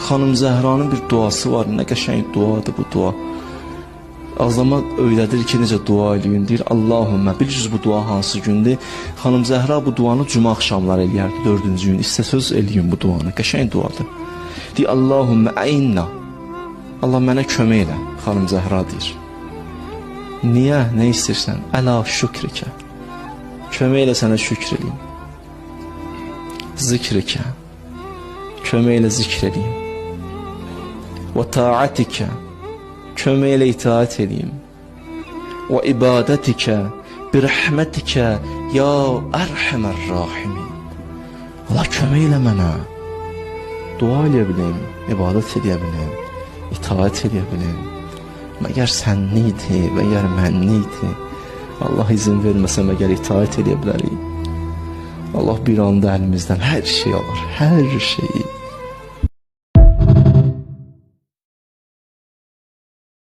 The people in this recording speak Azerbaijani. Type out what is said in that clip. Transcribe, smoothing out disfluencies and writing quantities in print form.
Xanım Zəhranın bir duası var. Nə qəşəng duadır bu dua. Azlama öyrədir ki, necə dua eləyin. Deyir, Allahümmə, bilirsiniz bu dua hansı gündür? Xanım Zəhra bu duanı cümə axşamları eləyərdi, 4-cü gün. İstəsəz eləyin bu duanı, qəşəng duadır. Deyir, Allahümmə əinna. Allah mənə kömək elə, Xanım Zəhra deyir. Niyə, nə istəyirsən? Əla şükrikə. Kömək elə sənə şükr eləyim. Zikrikə. Kömək elə zikr eləyim. Və taatikə. Kömək elə itaat eləyim. Və ibadətikə, birəhmətikə, ya ərhəmər rahimin. Allah kömək elə mənə. Dua eləyə bilim, ibadət eləyə bilim, itaat eləyə bilim. Məgər sənli idi, məgər mənli idi. Allah izin verməsə məgər itaat eləyə bilərik. Allah bir anda əlimizdən hər şey alır, hər şeyi.